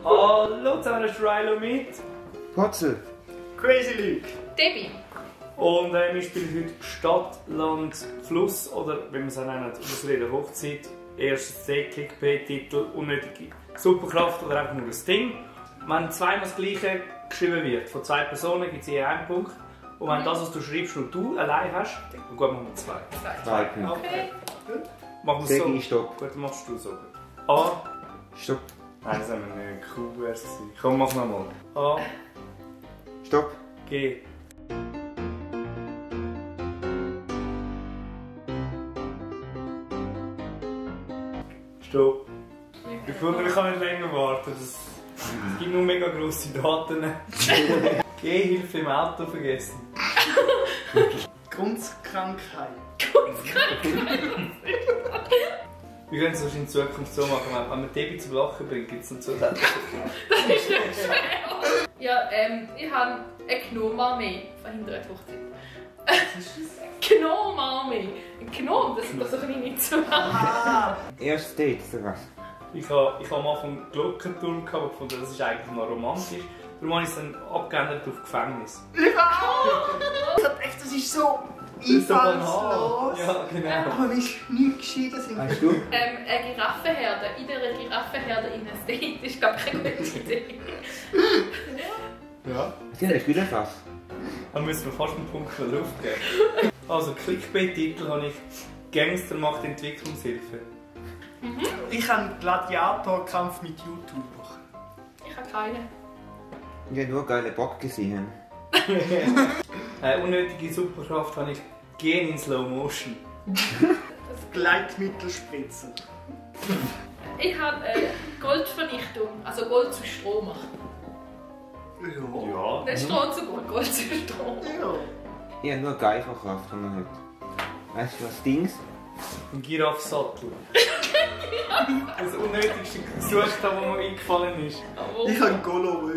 Hallo zusammen, das ist Rilo mit Potzel. Crazy Luke. Debbie. und wir spielen heute Stadt, Land, Fluss oder wie wir es auch nennen, ausreden, Hochzeit. Erstes C, Clickbait-Titel, unnötige Superkraft oder einfach nur ein Ding. Wenn zweimal das Gleiche geschrieben wird, von zwei Personen, gibt es je einen Punkt. Und wenn das, was du schreibst, nur du allein hast, dann gut, machen wir zwei. Zwei Punkte. Okay. Machen wir es so. Sag ich Stopp. Gut, dann machst du so. A. Stopp. Nein, das haben wir nicht. Cool wäre es gewesen. Komm, mach nochmal. A. Stopp. G. Stopp. Ich finde, ich kann nicht länger warten. Es gibt nur mega grosse Daten. Gehhilfe im Auto vergessen. Grundkrankheit. Wir können es wahrscheinlich in Zukunft so machen, wenn man Debbie zum Lachen bringt, gibt es einen zusätzlichen. Das ist nicht schwer. Ja, ich habe eine Gnomarmee verhindert Hochzeit. Was ist das? Gnomarmee. Ein Gnome, das sind doch so kleine Zwerge. Erstes Date, oder was? Ich habe am Anfang Glockenturm gehabt, und gefunden, das ist eigentlich noch romantisch. Darum habe ich es dann abgeändert auf Gefängnis. Ich dachte echt, das ist so einfallslos. Ja, genau. Aber wie ist nichts gescheiter sind. Weißt du? Eine Giraffenherde, in einer Giraffenherde in ein Date ist, glaube ich, eine gute Idee. Ja. Ja, ich will was. Dann müssen wir fast einen Punkt für Luft geben. Also, Clickbait-Titel habe ich Gangster macht Entwicklungshilfe. Ich habe einen Gladiatorkampf mit YouTuber. Ich habe keine. Ich habe nur geile Bock gesehen. Unnötige Superkraft habe ich Gehen in Slow Motion. Gleitmittelspritzer. Ich habe Goldvernichtung, also Gold zu Stroh machen. Ja. Ja. Nicht Stroh zu Gold, Gold zu Stroh. Ja. Ich habe nur Geiferkraft, wenn man hat. Weißt du was, Dings? Ein Giraffensattel. Das Unnötigste gesucht habe, was mir eingefallen ist. Ich habe Golorö.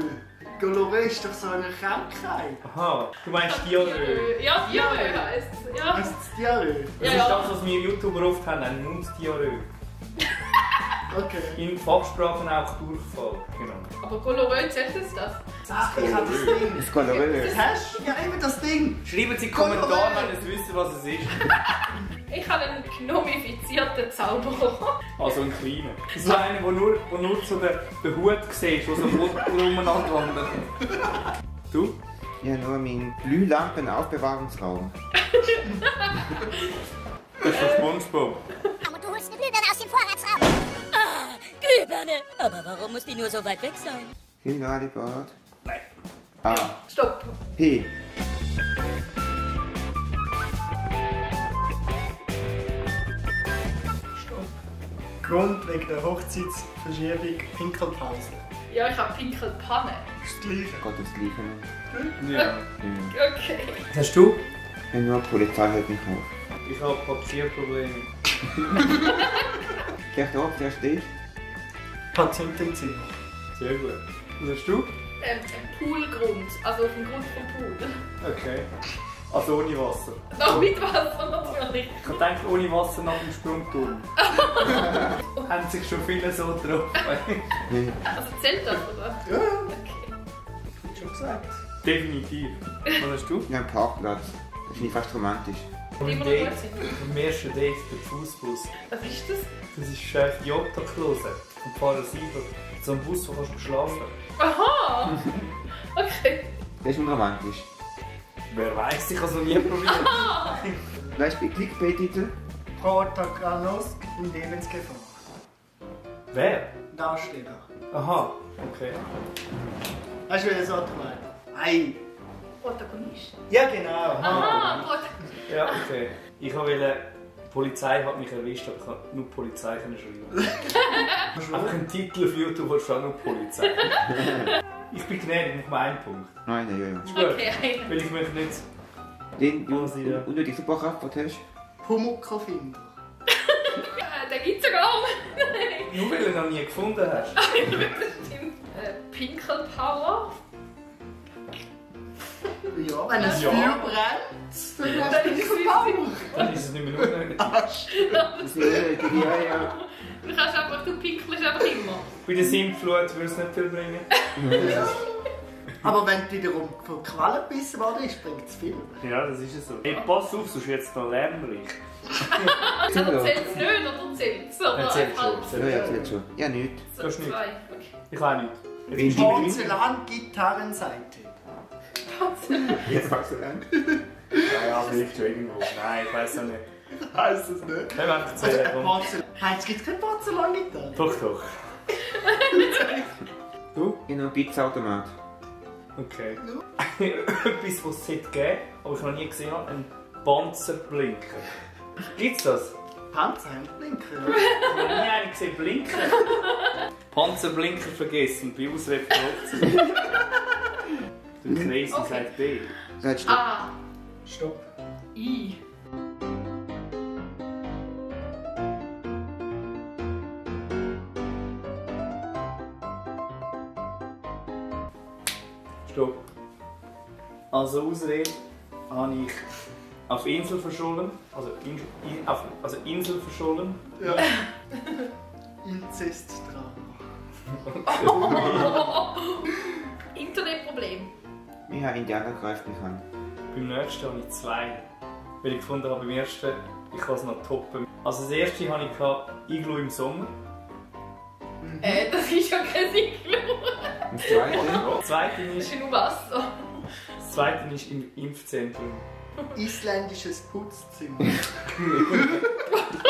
Golorö ist doch so eine Krankheit. Aha, du meinst Diarrhoe. Ja, Diarrhoe heisst es. Ja. Heißt es Diarrhoe? Das Ja, ist ja. das, was wir YouTuber oft haben, ein Munddiarrhoe. Okay. In Fachsprachen auch Durchfall. Genau. Aber Colorö zählt es das? Ach, ich habe das Ding. Das Kolorö. Das hast du? Ja, immer das Ding. Schreiben Sie in die Kommentare, wenn Sie wissen, was es ist. Ich habe einen gnomifizierten Zauberer. Also ein kleiner. So einer, der nur so den Hut siehst, der so umeinander wandert. Du? Ich habe nur meinen Glühlampen-Aufbewahrungsraum. Das ist von SpongeBob. Aber du holst eine Glühbirne aus dem Vorratsraum. Ah, Glühbirne. Aber warum muss die nur so weit weg sein? Finalebad. Nein. A. Stopp. P. Grund wegen der Hochzeitsverschiebung Pinkelpause. Ja, ich habe Pinkelpanne. Das ist das Gleiche. Gott, das Gleiche. Ja. Ja. Okay. Hast du? Ich habe nur die Polizei hält mich auf. Ich habe Papierprobleme. Geh da auf, der steht. Patientenzimmer. Sehr gut. Was hast du? Ein Poolgrund, also auf dem Grund vom Pool. Okay. Also ohne Wasser. Noch mit Wasser natürlich. Ich habe gedacht, ohne Wasser nach dem Sprungturm. Haben sich schon viele so getroffen. Also zählt das, oder? Ja, ja. Okay. Schon gesagt. Definitiv. Was hast du? Ich habe einen Parkplatz. Das finde ich fast romantisch. Beim Immer Date, noch gut sind. beim ersten Date, der Fußbus. Was ist das? Das ist Chef Jota Klose vom Pfarrer Sieber. So ein Bus, wo kannst du schlafen. Aha! Okay. Das ist unromantisch. Wer weiß, ich habe es noch nie probiert. Weißt du, bei Clickbait-Titel? Protagonist in Lebensgefahr. Wer? Darsteller. Aha, okay. Weißt du, wer das Auto meint? Ei. Protagonist. Ja, genau. Aha, Protagonist. Ja, okay. Ich wollte, die Polizei hat mich erwischt, aber ich konnte nur Polizei schreiben. Einfach einen Titel auf YouTube, wo steht nur Polizei. Ich bin gnädig, noch mal einen Punkt. Nein, ja, ja. Ist gut. Okay. Weil ich möchte nicht... Den Was ich da- unnötige Superkraft, was du hast? Pumuckl-Finder. Den gibt's ja gar nicht. Nur weil du ihn noch nie gefunden hast. Bestimmt. Pinkelpower. Ja, wenn es Ja. Feuer brennt, dann Dann hast du ist es Pinkelpower. Dann ist es nicht mehr unnötig. Das ist unnötig, ja, ja. Du pickelst einfach immer. Bei der Sintflut würde es nicht viel bringen. Aber wenn du wiederum von Quallen gebissen worden ist, bringt es viel. Ja, das ist ja so. Hey, pass auf, sonst wird es noch lärmreich. Oder zählt es nicht, oder zählt es? Er zählt schon. Ja, zählt schon. Ja, nicht. So, Das ist nicht. 2. Okay. Ich auch nicht. Wenn die Porzellan-Gitarrenseite. Jetzt magst du lernen. Ja, vielleicht schon irgendwo. Nein, ich weiss auch nicht. Heißt das nicht? Wir werden erzählen. komm. Heinz, gibt es keine Porzellan-Gitarre? Doch, doch. Du? Genau, Pizza-Automat. Okay. Etwas, was es geben sollte, aber ich noch nie gesehen habe, ein Panzerblinker. Gibt's das? Panzer haben Blinker. Ich habe noch nie einen gesehen blinken. Panzerblinker vergessen, bei Ausrede verrückt. Du crazy, Okay. sagt B. Sagst du? A. Stopp. I. Stopp. Also Ausrede habe ich auf Insel verschollen. Also Insel verschollen. Ja. Inzestdrama. Internetproblem. Ich habe Indianer greift mich an. Beim nächsten habe ich 2. Weil ich gefunden habe, beim ersten, ich kann es noch toppen. Also das erste hatte ich Iglu im Sommer. Das ist ja kein Iglu. Und das zweite? Das zweite Das ist, ist nur Wasser. das zweite ist im Impfzentrum. Isländisches Putzzimmer.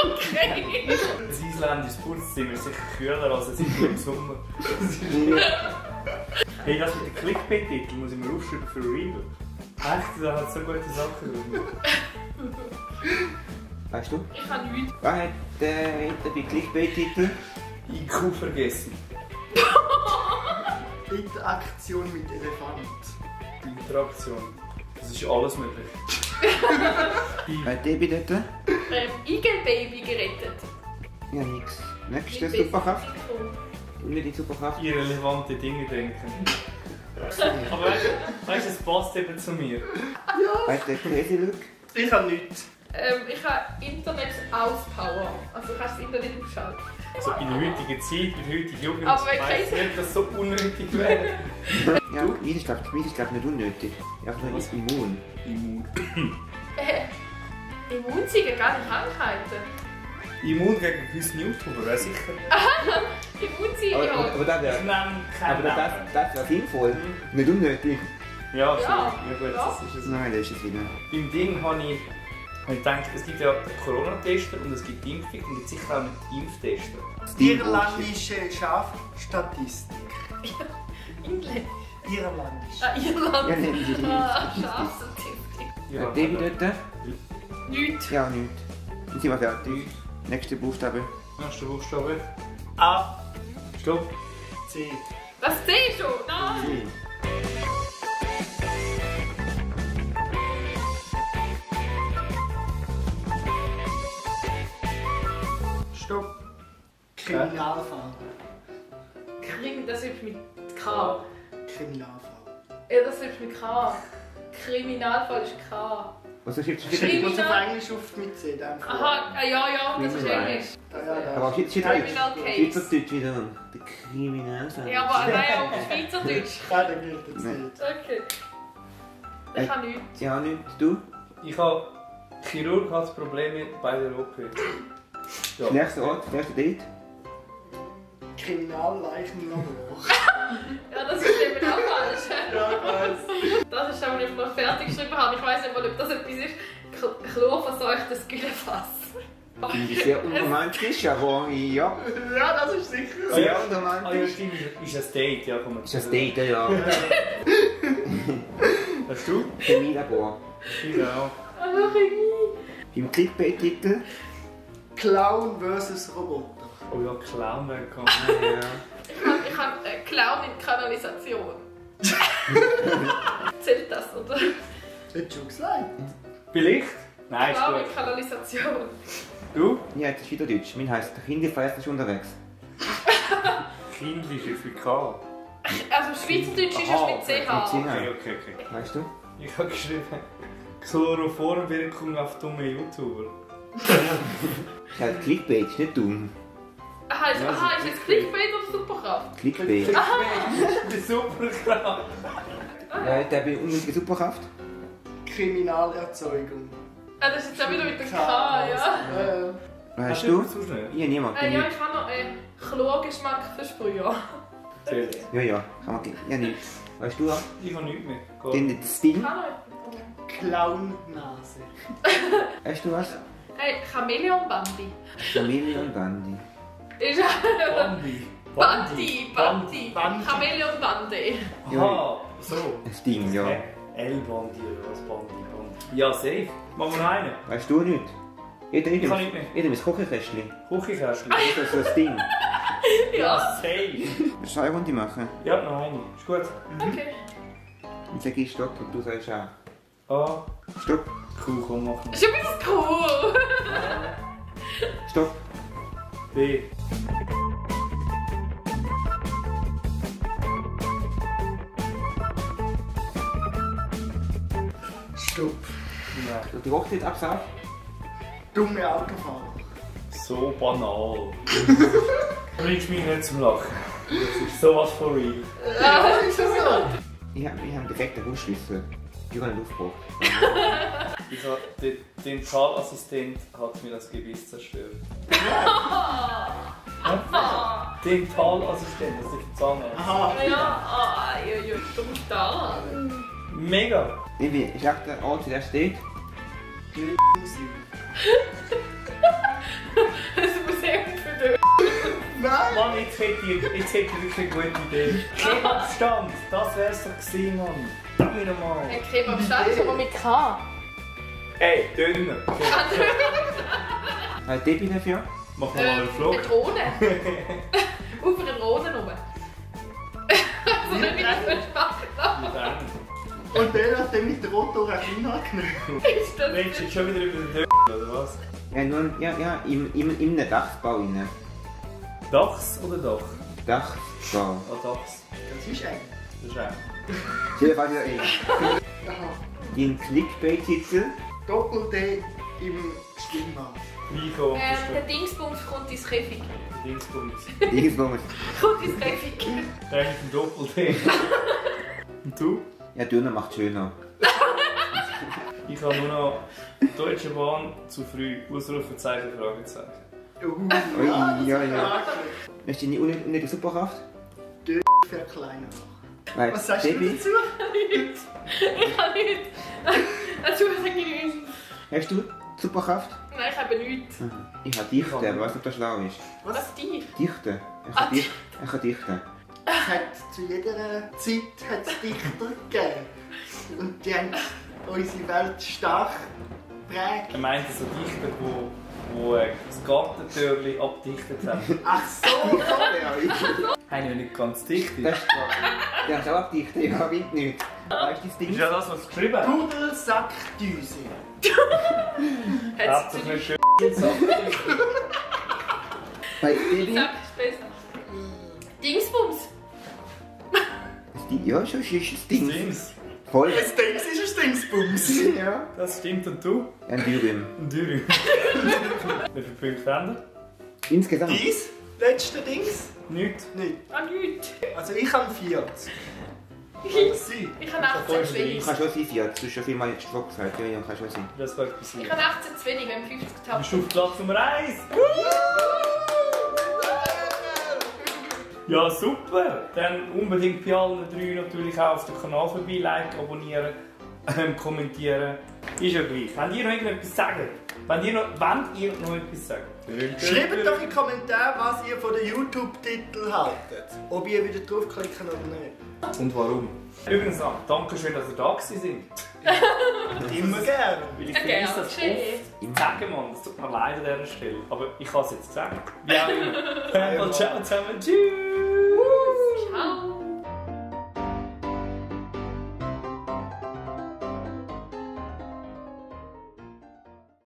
Okay. Das isländische Putzzimmer ist sicher kühler als ein Iglu im Sommer. Hey, das mit den Clickbait-Titel muss ich mir aufschreiben für Real. Echt, da hat so gute Sachen drin. Weißt du? Ich habe nichts. Was hat bei Clickbait-Titel? IQ vergessen. Interaktion mit Elefant. Interaktion. Das ist alles möglich. Was hat der bei dort? Igelbaby gerettet. Ja, nix. Nächste Nicht Superkraft? besser. Nicht die Superkraft? Irrelevante Dinge denken. Aber weißt du, es passt eben zu mir. Was hat der Crazy Look? Ich habe nichts. Ich habe Internet auspower. Also kannst du das Internet ausschalten. Also in der heutigen Zeit, in der heutigen Jugend, Aber wenn weiss kein- nicht, dass es so unnötig wäre. Ja, meins ist glaub nicht unnötig. Einfach nur ist immun. Immun. Immunsiegen, gar nicht Krankheiten. Immun gegen gewisse YouTuber, wäre sicher. Immunsiegen, Aber, ja. aber das Ich wäre... nenne keinen Aber Namen. das wäre sinnvoll. Nicht unnötig. Ja, so. Ja, Ja, gut, ja. das ist es. Nein, das ist es wieder. Beim Ding habe ich gedacht, es gibt ja den Corona-Tester und es gibt die Impfung und es gibt sicher auch einen Impftester. Irlandische Schafstatistik. England. Irlandisch. Irland. Ja, nehmen Sie die Schafstatistik. Ja, Hat der bei dort? Nichts. Ja, nicht. Dann sind wir fertig. Nächster Buchstabe. Nächster Buchstabe. A. Stopp. C. Das C schon. Nein. C. Stopp. Kriminalfall. Das ist mit K. Kriminalfall. Ja, das ist mit K. Kriminalfall ist K. Was schreibst du? Ich muss auf Kriminal- Englisch oft mitzählen. einfach. Aha, ja, das ist Criminal. Englisch. Da. Aber steht Criminal Deutsch. Case. Schweizerdeutsch wieder. Der Kriminalfall. Ja, aber nein, auf Schweizerdeutsch. Ja, dann gilt das Nein. nicht. Okay. Ich habe nichts. Ja, nicht. Du? Ich habe Chirurg hat Probleme bei der OP. Ja. Nächster Ort, nächster Date. Kriminalleichenlabor. Ja, das ist eben auch falsch. Ja, ich weiß. Das ist auch nicht mal fertig geschrieben habe. Ich weiß nicht mal, ob das etwas ist. Chlorverseuchtes Güllefass. Finde ich sehr unromantisch, aber ja. Ja, das ist sicher. Sehr Ah ja, unromantisch. stimmt, ist ein Date, ja, komm. Ist das Date, ja. Hast du? Chemielabor. Genau. Aber Chemie. Im Clickbait-Titel. Clown vs. Roboter. Oh ja, Clown wäre gekommen. Ja. Ich habe Clown in Kanalisation. Zählt das, oder? Hättest du schon gesagt? Vielleicht? Nein, ist Clown gut. in Kanalisation. Du? Ja, jetzt ist wieder Deutsch. Mein heisst, der Kinderfresser ist unterwegs. Kindlich ist wie K. Also Schweizerdeutsch ist es Aha, mit CH. Okay, okay, okay. Weißt du? Ich habe geschrieben, Chloroformwirkung auf dumme YouTuber. Ja, Clickbait ist nicht dumm. Aha, ist jetzt Clickbait oder Superkraft? Clickbait. Die Superkraft. Ja, der hat unnötige Superkraft. Kriminalerzeugung. Ah, das ist jetzt auch wieder mit dem K, ja. Hast du? So schnell? Ich niemand. Ja, ich habe noch Chlorgeschmack versprühen. Ja, kann man. Ja, nicht. Weißt du auch? Ich habe nichts mehr. Den Sting. Clownnase. Hast du was? Hey, Chamäleon-Bandi. Chameleon-Bandi. Ist Bandi. Bandi. Chamäleon-Bandi. Aha, so. Sting, ja. L-Bandi oder was? Bandi. Ja, safe. Machen wir noch einen. Weißt du nicht? Jeder Ich kann nicht mehr. mein Küchenkästchen. Küchenkästchen. Das ist so ein Ding. Ja. Safe. Willst du eine Runde machen? Ja, noch eine. Ist gut. Okay. Dann sag ich Stopp und du sagst auch. A. Stopp. Cool, komm, machen wir. Ist ein bisschen cool. Stopp. B. Stopp. Nein. Die Hochzeit absagt. Dumme Autofahrer. So banal. Du bringst mich nicht zum Lachen. Das ist sowas for real. Ja, das ist so. Ich habe einen defekten Hausschlüssel. Ich habe nicht aufgebraucht. Der Dentalassistent hat mir das Gebiss zerstört. Dentalassistent, das ist der Zahnarzt. Aha. Ja, dumm da. Mega! Wie ist echt der Ort, der steht? Das Museum für dich. Nein! Mann, jetzt hätte ich wirklich eine gute Idee. Kebabstand, das wär's doch gewesen, Mann. Sag mir doch mal. Ein Kebabstand ist aber mit K. Ey, Döner. Halt Debbie dafür? Mach mal einen Eine Vlog. Drohne. Auf einer Drohne rum. Also nicht mit einem Spaß. Mit einem. Und der hat dann mit der Rotor ein China genommen. Ist das Redest du jetzt schon wieder über den Döner, oder was? Ja, nur in einem Dachbau rein. Dachs oder Dach? Dachbau. Ah, Dachs. Das ist ein. Das ist ein. Jedenfalls wieder ein. Aha. Den Clickbait-Titel. Doppel-D im Stimmband. Gleich der Dingsbums kommt ins Käfig. Dingsbums. Dingsbums. Kommt ins Käfig. Der mit dem Doppel-D. Und du? Ja, Döner macht schöner. Ich habe nur noch Deutsche Bahn zu früh. Ausrufezeichen, Fragezeichen. Ui, ja. Hast du die unnötige Superkraft? Verkleinern. Weil Was sagst du Debbie, dazu? Ich kann nicht. Dazu sage ich nichts. hast du Superkraft? Nein, ich habe nichts. Ich habe Dichte, aber ich weiß nicht, ob das schlau ist. Was die? Dichte. Ich kann dichten. Es hat zu jeder Zeit hat's Dichter gegeben. Und die haben unsere Welt stark geprägt. Er meinte so Dichter, die das Gartentürchen abdichtet haben. Ach so, Ja, Haben ja nicht ganz dicht. das ist der hast auch abdichtet, ja, wild nicht. Weißt du das Das Ding? ist ja das, was geschrieben hat. Pudelsackdüse. Hat's Hauptsache zu eine schöne Sache. Bei Debbie? Sag ist besser. Dingsbums. Ja, schon ist das Ding. Dings. Voll. Das Dings ist ein Dingsbums. Ja. Das stimmt. Und du? Ein Dürüm. Ein Dürüm. Wie viele Punkte haben wir? Insgesamt. Dies letzte Dings? Nichts. Nicht. Ah, nichts. Also ich habe 40. Was sie? Ich habe 18 zu wenig. Kann schon sein, ja. Du hast schon vielmal Stopp gesagt. Ja, kann schon sein. Das kann passieren. Ich habe 18 zu wenig, wenn 50 Du bist auf getappt. Platz Nummer 1. Ja, super. Dann unbedingt bei allen drei natürlich auch auf den Kanal vorbei, liken, abonnieren, kommentieren. Ist ja gleich. Wollt ihr noch irgendetwas sagen? Wollt ihr noch etwas sagen? Schreibt doch in die Kommentare, was ihr von den YouTube-Titeln haltet. Ob ihr wieder draufklicken oder nicht. Und warum? Übrigens auch, danke schön, dass ihr da gewesen sind. Immer gerne. Weil ich Ja, vergesse gern, das schön. oft. Sagen, Mann, es tut mir leid an dieser Stelle. Aber ich kann es jetzt sagen. Wie auch immer. Ciao zusammen. Tschüss.